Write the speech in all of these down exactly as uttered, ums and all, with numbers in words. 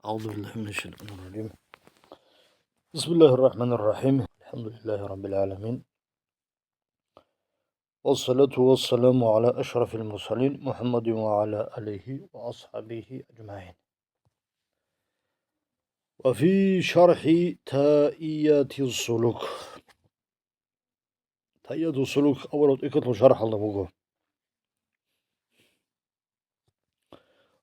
أعوذ بالله من الشيطان الرجيم. بسم الله الرحمن الرحيم. الحمد لله رب العالمين. والصلاة والسلام على أشرف المرسلين محمد وعلى آله وأصحابه أجمعين. وفي شرح تائية السلوك. Таияту сулук аварав тӀехьалъул шархӀалда буго.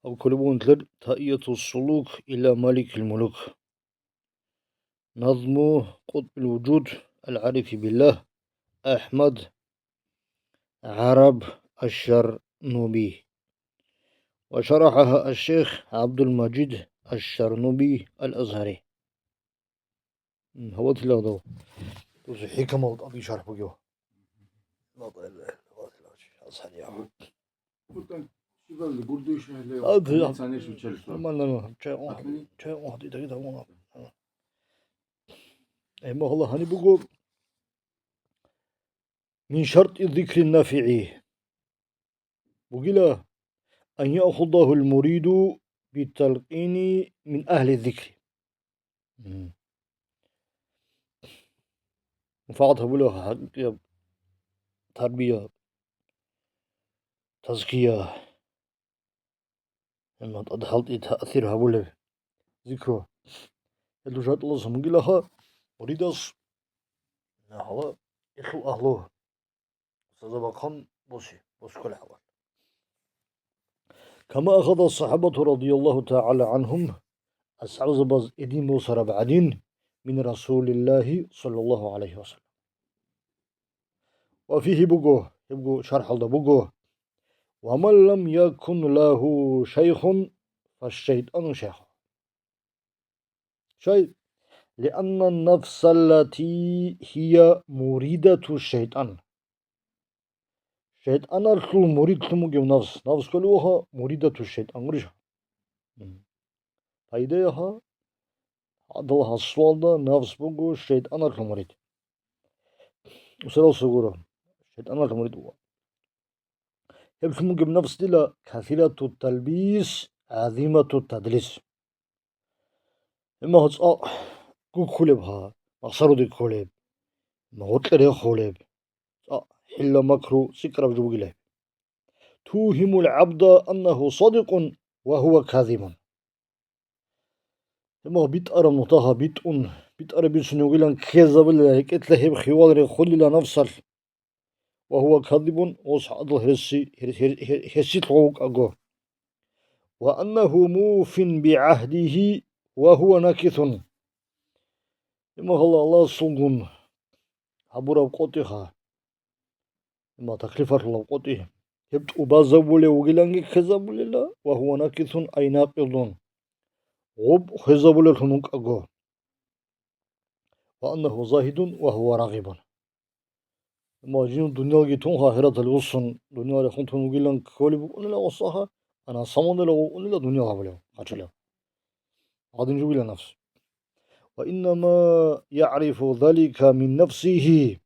Аб кколеб бугониги, Таияту сулук иля Маликил мулук. Назму Къутбил вужуд ал-ГӀарифи биллагь АхӀмад ГӀараб аш-Шарнуби. Ва шарахӀаха аш-Шейх ГӀабдул-Мажид аш-Шарнуби ал-Азгьари. М, гьаватилагъдал. Дуца хӀикамал тӀаде шархӀ бугев. Гьаватилагъ. Гьаватилагъ. Азгьари. Гьаватилагъ. Гьаватилагъ. Нормально, нормально. Чай къун-, чай къун гьатӀи тагит гьавуна. Э, магьала гьаниб буго. Мин шартӀи зикрин нафигӀи. Бугила, ан яхудагьул муриду биталкъини мин агьли зикри. Мгм. МунфагӀат гьабулев хӀакъикъияб тарбия, тазкия, гьанна тӀад хӀалтӀи таъсир гьабулеб зикру. Гьелъул шартӀалдасан бугилаха, муридас, гьала, гьелъул агьлу. Устазабахъан боси, босуккола гьавал. Кама ахада сахабату радияллагьу тагӀала гӀанхум, асхӀабзабаз гьедин босараб гӀадин, мин Расулиллагьи саллаллагьу гӀалайгьи ва саллам. Ва фигьи буго, гьебго шархӀалда буго, ва ман лам якун лагьу шайхун, фашшайтӀану шайху. Щай? Лианна нафсаллати гьия муридату шайтӀан. ШайтӀаналъул муридлъун бугев нафс. Нафс кколев ваха муридату шайтӀан гурищ? Пайдаяха, гьадал гьасулалда нафс буго шайтӀаналъул мурид. Усарал сугура, шайтӀаналъул мурид буго. Гьеб лъун бугеб нафс дила касирату талбис, гӀазимату тадлис. Гьеб магьу цӀакъ гуккулеб гьа, махсаруде кколеб, гъоркье рехулеб, цӀакъ хӀилла-макру цӀикӀкӀараб жо бугила. Тугьимул гӀабда аннагьу садикъун ва гьува казибун. Гьеб магьу битӀараб нухда гьа битӀун, битӀараб бицунев вугилан ккезабулел рекӀелъа гьеб хиялал рехулила нафсалъ. Ва гьува кадибун, гъос гьадал гьереси-, гьер-, гьер-, гьер-, гьерсилъ гъов вукӀаго. Ва аннагьу муфин бигӀагьдигьи ва гьува накисун. Имагьалла Аллагьасулгун гьабураб къотӀиха, има таклифалъулаб къотӀи, гьеб тӀубазабулев вугиланги ккезабулела, ва гьува накисун ай накъидун, гъоб хвезабулеллъун вукӀаго. Ва аннагьу загьидун ва гьува рагъибун. Амма жинав дунялги тун, ахираталде вуссун, дуниял рехун тун вугилан кколеб букӀунила ва сахӀа, ана самуналаго вукӀунила дуниял гьабулев, къачулев. Гьадин жугила нафс. Ва иннама ягӀрифу залика мин нафсигьи.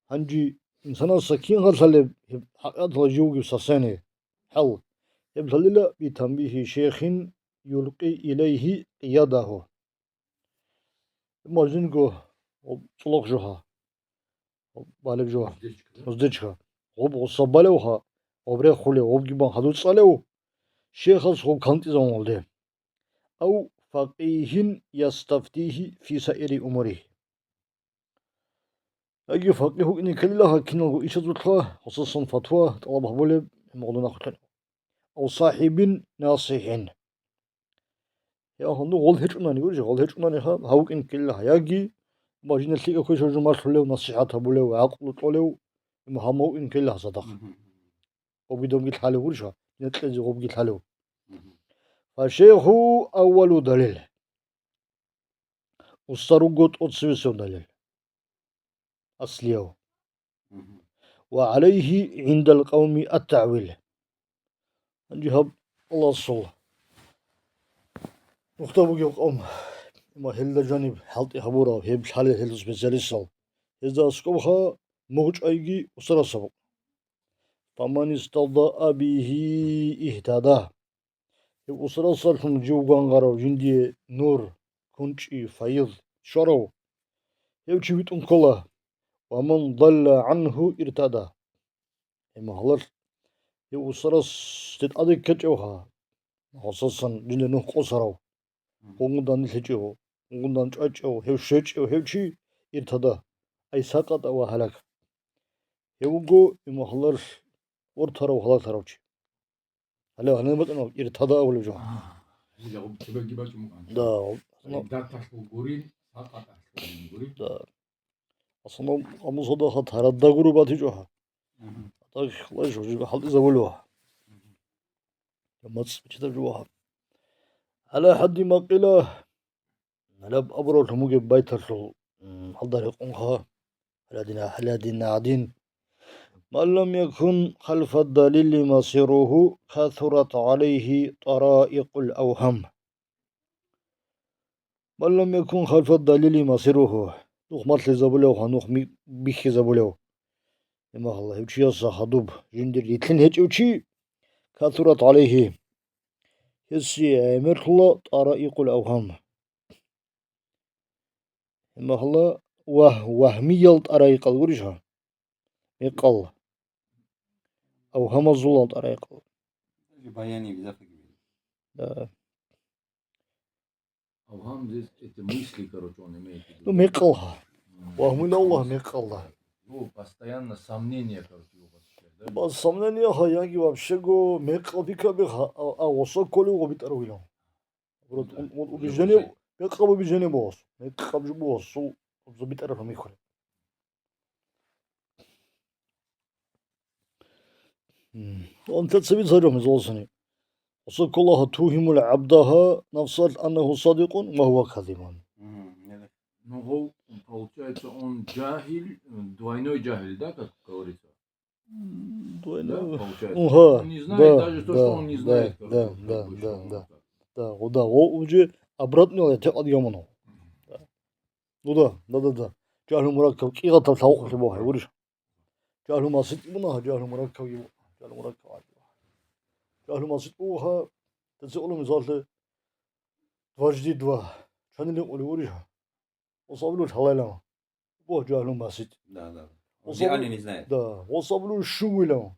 Гьанже инсанасда кин гьалъалеб гьеб хӀакъикъаталда жив вугев сасани хӀал? Гьеб лъалила битанбихьи шейхин юлкъи илайгьи къиядагьу. Мажинго цӀолохъ жо гьа, балеб жо, уздечка. Гъоб гъусаб балевха, гъоб рехулев, гъобги бан хадуцӀалев, шейхас гъоб кантӀизавун валде. Ав факъигьин ястафтигьи фи саири умуригьи. Яги факъигь вукӀине ккелила гьа киналго ишазулъа, хусусан фатва тӀалаб гьабулеб гьеб гъолда нахъулъан. Ав сахӀибин насихӀин. Я гьанду гъол гьечӀунани, гурищ, гъол гьечӀунани гьа, гьав вукӀине ккелила гьа. Яги бажина лъикӀаб квешаб жо малъулев, насихӀат гьабулев, гӀакълу кьолев, гьав вукӀине ккелила гьа цадахъ. Мгм. Гъобги добги лъалев гурищ, дина кьезе гъобги лъалев. Мгм. Фашейху аввалу далил. Устар руго тӀоцевесев далил. Аслияв. Мгм. Ва гӀалайгьи гӀиндал къавми ат-таъвил. Гьанже гьаб Аллагьасул нухда бугев къавм, ва гьелда жаниб хӀалтӀи гьабурав, гьеб лъалел гьелъул специалистал, гьезда аскӀобха мугъчӀайги устарасаб. Фаман истадаа бигьи игьтада. Гьев усарасалъун жив гвангъарав жиндие нур, кунчӀи, файид щварав, гьев чи витӀун ккола, ва ман далла гӀангьу иртада. Гьеб мехалъ гьев усарасде тӀаде ккечӀевха, гьасасан жиндир нух къосарав, гъунгъундан нилъ гьечӀев, гъунгъундан чӀвачӀев, гьев щвечӀев гьев чи, иртада, ай сакъатӀа ва гьалак. Гьев вуго гьеб мехалъ вортарав, гьалаклъарав чи. Гьале гьаниб батӀана иртада абулеб жо. А, гьел гьаб кибаги бачӀун букӀана. Да, ну, Даталъул гурин, сакъаталъул гурин. Да. Асано амусадаха тарадда гуро батичӀоха. Мгм. Так, лай жо, жо хӀалтӀизабулев. Мгм. МацӀ бичидаб жо ваха. Гьала хӀадди макъила. Гьалаб абураллъун бугеб байталъул, м, гьалда рекъунха, гьаладина, гьаладина гӀадин. Ман лам якун халфа далили масиругьу, касурат гӀалайгьи тараикъул авгьам. Ман лам якун халфа далили масиругьу. Нух малъизабулев ва нух ми-, бихьизабулев. Имагьалла, гьев чиясда хадуб жиндир рилълъин гьечӀев чи, касурат гӀалайгьи. Гьесие гӀемерлъула тараикъул авгьам. Гьебмехалъ вагь-, вагьмиял тӀарайкъал гурищ гьа? Мекъал. Авгьамазулал тӀарайкъал. Баяни бизахъиги. Да. Авгьам здесь это мысли, короче, он имеет в виду. Ну, мекъал гьа. М, Вагьмула Аллагь мысли. Мекъал гьа. Ну, постоянно сомнения, короче, его посещают, да? Ба сомнения гьа, яги вообще го мекъал пикаби гьа, а, а, гъосо кколев гъо битӀарав вилан. Наоборот, он, он убеждение, мекъаб убеждение бос. Мекъаб жо бос, сул, сул битӀараб гьамихъули. М. Он тецаби царев мезолсани. Гъосо ккола гьа, тухимул гӀабдагьа нафсалъ аннагьу садикъун ва гьува казибун. Мгм. Ну, гъов, получается, он джахил, двойной джахил, да, как говорится? М, двойной. Да, получается. Угу. Он не знает даже то, что он не знает, короче, да, как бы, что он да. Да, гъо-, да, гъо-, уже обратно я те адъёмано. Да. Ну да, да, да, да. Жагьлу мураккаб кӀигъатаб лъавухълъи бугьа, гурищ? Жагьлу масит буна, жагьлу мураккаб, жагьлу мураккаб. Жагьлу масит бугьа, теци улу мисаллъи, дважды два. Чанили къули гурищ? Осаблу лъалайла. Бо жагьлу масит. Да, да. Он Осаблу реально не знает. Да, осаблу шугула.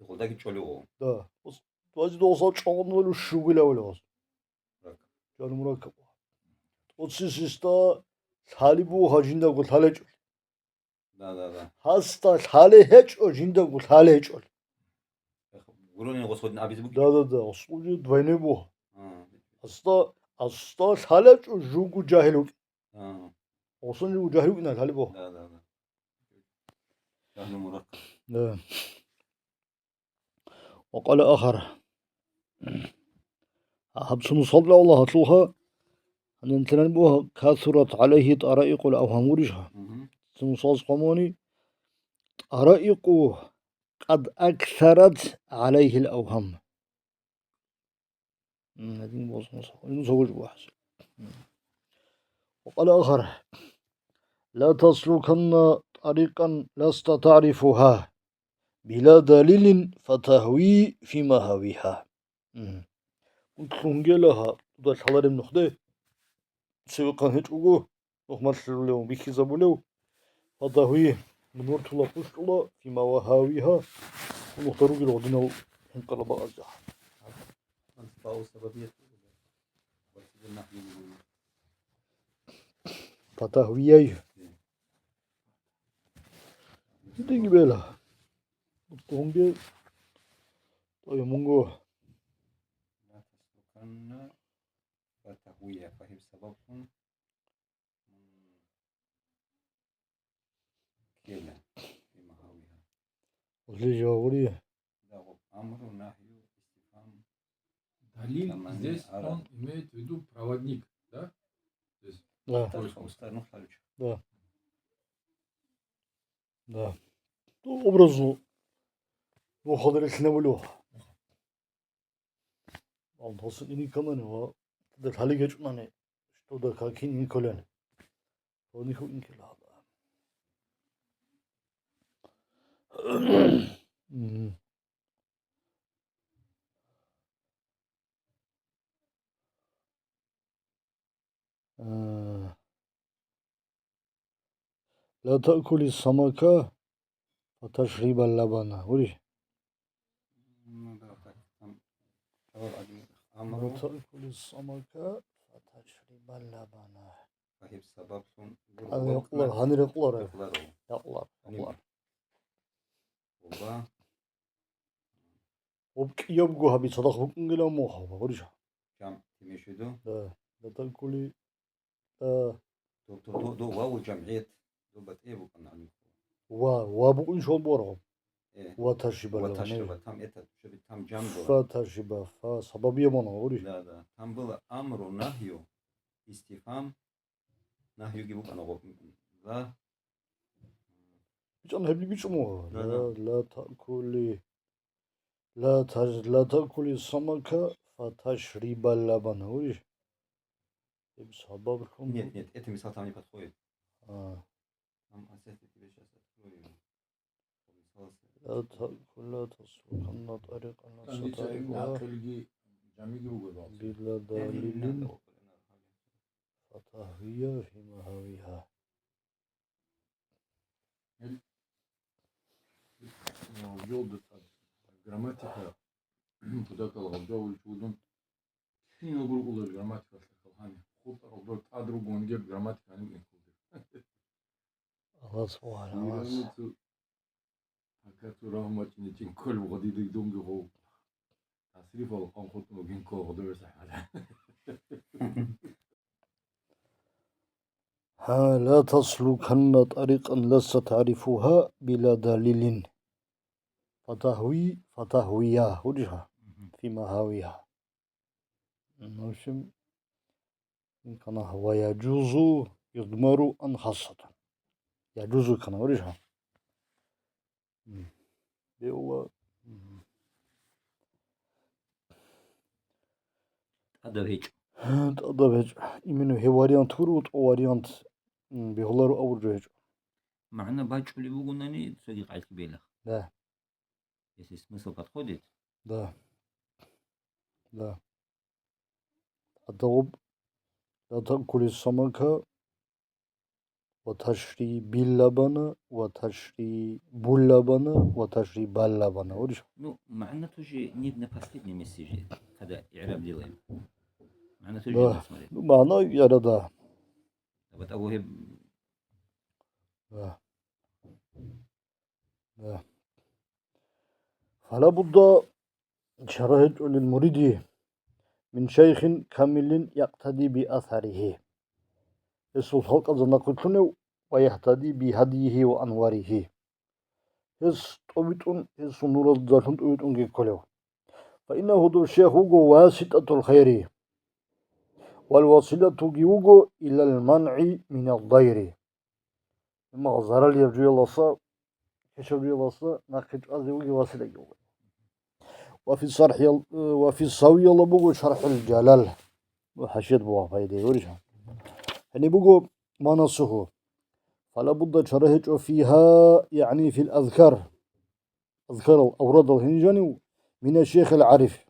Ихъулдаги чӀолев. Да. Ос-, вази досал чӀогӀнилу щугулавулев. Так. Жан мураккаб. Оци систа лъалибу гьа жиндаго лъалечӀо. Да, да, да. Гьасда лъале гьечӀо, жиндаго лъале гьечӀо. Гуронин гъосгъодин абизе бугищ? Да, да, да. Гъосгъуди двойной бугьа. А. Гьасда, гьасда лъалечӀо, жугу жагьил вукӀ. А. Гъосун жугу жагьил вукӀина лъалибу. Да, да, да. Жагьлу мураккаб. Да. وقال آخر. Гьаб цо нусалда Аллагь гьалъулха, гьанин лъилан бугьа, كثرت عليه طرائق الأوهام гурищ гьа? Мгм. Цо нусалз къвамуни, طرائق قد أكثرت عليه الأوهام. М, гьадин босун саху. Ин согуж бухӀас. М. وقال آخر: لا تسلكن طريقا لست تعرفها بلا دليل فتهوي في مهاويها. М. Лъунгела гьа, дуда лъалареб нухде. Цевехъан гьечӀого. Нухмалъулев, бихьизабулев, гьадагьуи, мунвартула пуштӀула, фима ва гьавиха, нухда ругел гъодинал хӀинкъала бакъазда. Фатагьвияй. Диги бела. Гьунги, тӀой мунго. Фатагьвия, фагьиб сабаб кун. Кела, фи махавиха. Лижа гъури. Да, вот, амру, нахью, истифхам. Далил, таманни, здесь ара. Он имеет в виду проводник, да? То есть Да. Поиск. Устарну халуча. Да. Да. Ну, образу. Ну, хадри хлебулю. Аллагьасул иникканани ва дир гьалигечӀунани, что да какин инколани. Гьаниху инкила гьала. Мгм. А, لا تأكل السمك فتشرب اللبن. Гурищ? Ну да, так, там, а, а, амру. لا تأكل السمك فتشرب اللبن. Гьеб сабаблъун гьанир гьекъолар, гьанир гьекъолар. Гьекъолар. Гьекъолар. Гьанир. Ва гьеб кӀиябго гьаби цадахъ букӀунгилан муха, гурищ? Жам, имеешь в виду? Да, لا تأكل, да. Доб, доб, доб, доб ваву жамгӀият, доб батӀияб букӀана гьаниб. Ва, ва букӀунчӀого бугоро. Э. Ва ташриба Ва лавна. Ташриба, там это, чтобы там жам была. Фа ташриба, фа сабабияб мана, гурищ? Да, да. Там было амру, нагью, истифам, нагьюги букӀана гъо-, ла. БичӀан гьебли бичӀун буго. Да, да. Ла, ла таъкули, ла таж-, ла таъкули самака фа ташриба лабана, гурищ? Гьеб сабаблъун. Нет, нет, это мисал там не подходит. А. Там, а, сейчас я тебе сейчас открою. لا تأكل، لا تسلكن طريقا لست تعرفها بلا دليل فتهوي في مهاويها. Гьел, э, жолда тӀад грамматика, кутакалда гьаб жаваб чугун, киналго рукӀуна грамматикалъ калгьани, хутӀарал дор тӀад ругониги грамматика гьаниб инкулги. Аллагь субхӀана ва тагӀала. Пока цо рагьму бачӀине чӀин кколеб гъодида дунги гъов. Тасрифал къанхъутӀун бугин ккола гъодобе сахӀат. Гьа, ла таслуканна тӀарикъан ласса таърифугьа била далилин. Фатагьви, фатагьвия, гьуржа, мгм, фи магьавиха. В общем, кана ва яжузу юдмару ан хасатан. Яжузу кана, гьуржа. М. Бегьула. М. ТӀадаб гьечӀо. ТӀадаб гьечӀо. Именно гьев вариант гуро, тӀо вариант, м, бегьуларо абуржо гьечӀо. МагӀна бачӀулеб бугонани, цоги къайки белах. Да. Если смысл подходит. Да. Да. Адавуб, ла таъкули самака, ва ташри биллабана, ва ташри буллабана, ва ташри баллабана. Гьуриш? Ну, магӀна тоже не на последнем месте же, когда игӀраб делаем. МагӀна тоже надо смотреть. Ну, магӀна игӀраб, да. Вот, а вот, э, Да. Да. Фала будда, чара гьечӀо лил муриди, мин шайхин камилин якътади би асарихи. Гьесул халкъазда нахъвилълъунев ва яхтади би гьадийихи ва анварихи. Гьес тӀобитӀун, гьесул нураздалъун тӀобитӀунги кколев. Фаиннагьу дов шайх вуго васитӀатул хайри. Вал василатуги вуго илал манъи минал дайри. Имма заралияб жуялдаса, кечаб жуялдаса нахъе чӀвазе вугев василаги вуго. Ва фи сархӀиял-, ва фи савиялда буго ШархӀул Жалал. Ва хӀашият бугеб пайда гьечӀо. Гьаниб буго манасухъ. Фала будда, чара гьечӀо, фигьа, ягӀни фил азкар. Азкарал, аврадал гьениб жанив, мина шейхил гӀариф.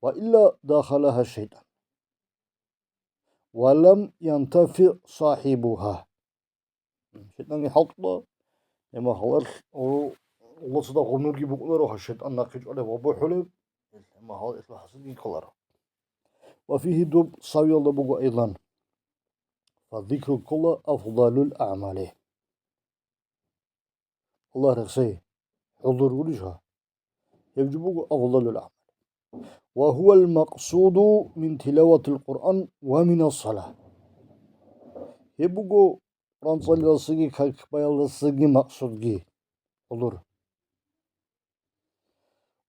Ва илла дахалагьа шайтӀан. Ва лам янтафигӀ сахӀибугьа. ШайтӀанги хӀалтӀула, гьеб мехалъ, о, Аллагьасда гъунурги букӀунаро, гьа шайтӀан нахъе чӀвалеб ва бухӀулеб, гьеб мехалъ гьесул хӀасилги кколаро. Ва фигьи, доб савиялда буго айдан. Фазикру ккола афдалул агӀмали. Аллагь рехсей, хӀузур гурищ гьа? Гьеб жо буго афдалул агӀмал. Ва гьувал макъсуду мин тилаватил Къуръан ва минас сала. Гьеб буго Къуръан цӀалиялдасаги как баялдасаги макъсудги. Гьузур.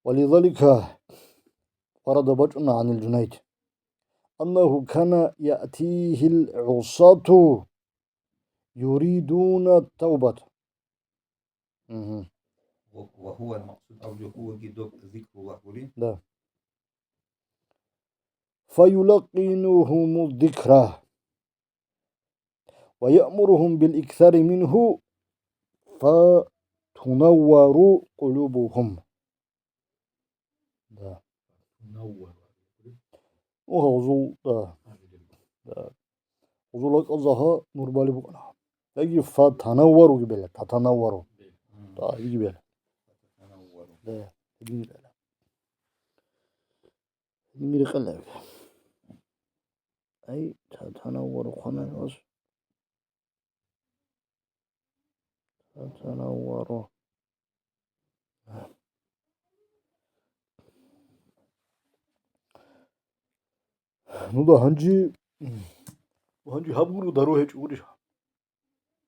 Ва лизалика, варада бачӀуна гӀанил Жунайд, аннагьу кана яътигьил гӀусату юридуна тавбат. Мгм. Ва, ва гьува ал-макъсуд, абу гьуваги доб зикруллагь гури. Да. Фаюлаккинугьуму зикра. Ва яъмуругьум бил иксари мингьу, фатунаввару къулубугьум. Да. Тунаввару. О, гьавзул, да. Да. Гъозул ракӀалда гьа нур балеб букӀана. Яги фатанаввару гибела, татанаввару. Мгм. Да, гибела. Татанаввару. Да, гибела. Гьедин рекъелаби. Ай, татанаввару хъванани вас. Татанаввару. Ну да, гьанжи, гьанжи гьаб гуро дару гьечӀо гурищ?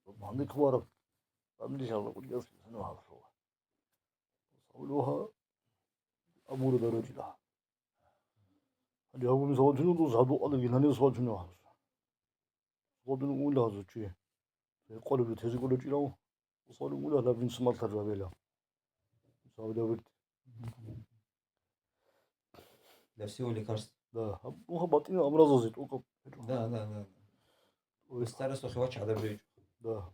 Гьанде кколараб, гьанде шагьаралда кӀудияс бицунеб гьаб лъугьа. Савлугьа гьаб гуро дару гьечӀила. Гьанже гьаб мисал вачунев дус гьадукъалилги гьанив свачунев гьас. Гъодин уйла гьазу чи. Къолеб тезе кӀолечӀилав. Салим уйла гьаб инсималъар жабела. Савлавирт. Для всего лекарств. Да, гьаб, ну, гьаб батӀина амразазе тӀокӀаб гьечӀо. Да, да, да. Ой. Старость вахивач гьадаб жо гьечӀо. Да.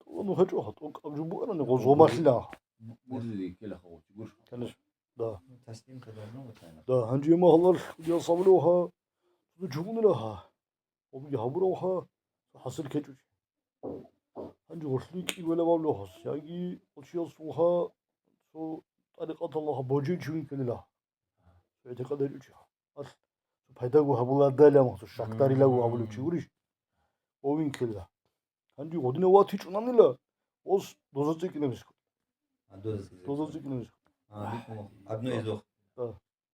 ТӀокӀаб ну гьечӀо, тӀокӀаб жо бугӀарани гъоз гъомалъила. Мурзили ккела хавучи гуш. Конечно. Да. Таслим кадарна ва тайна. Да, гьанже магьалар я савлугьа. Цо чугунила гьа. Обги гьабурав гьа, цо хӀасил ккечӀо чи. Гьанже гъорлъи кӀигвелаб гьавлу гьас, яги гъочиясул гьа, цо тӀарикъаталда гьа божи чи вин ккелила. Цо гӀитикъад гьечӀо чи. Алъ, цо пайдаго гьабуладалан, цо шакдарилаго гьабулев чи гурищ? Ов вин ккелила. Гьанже гъодинав ватичӀунанила, ос доза цӀикӀкӀинаб иск. А, доза цӀикӀкӀинаб. Доза цӀикӀкӀинаб иск. А, бикьун, одно из двух. Да.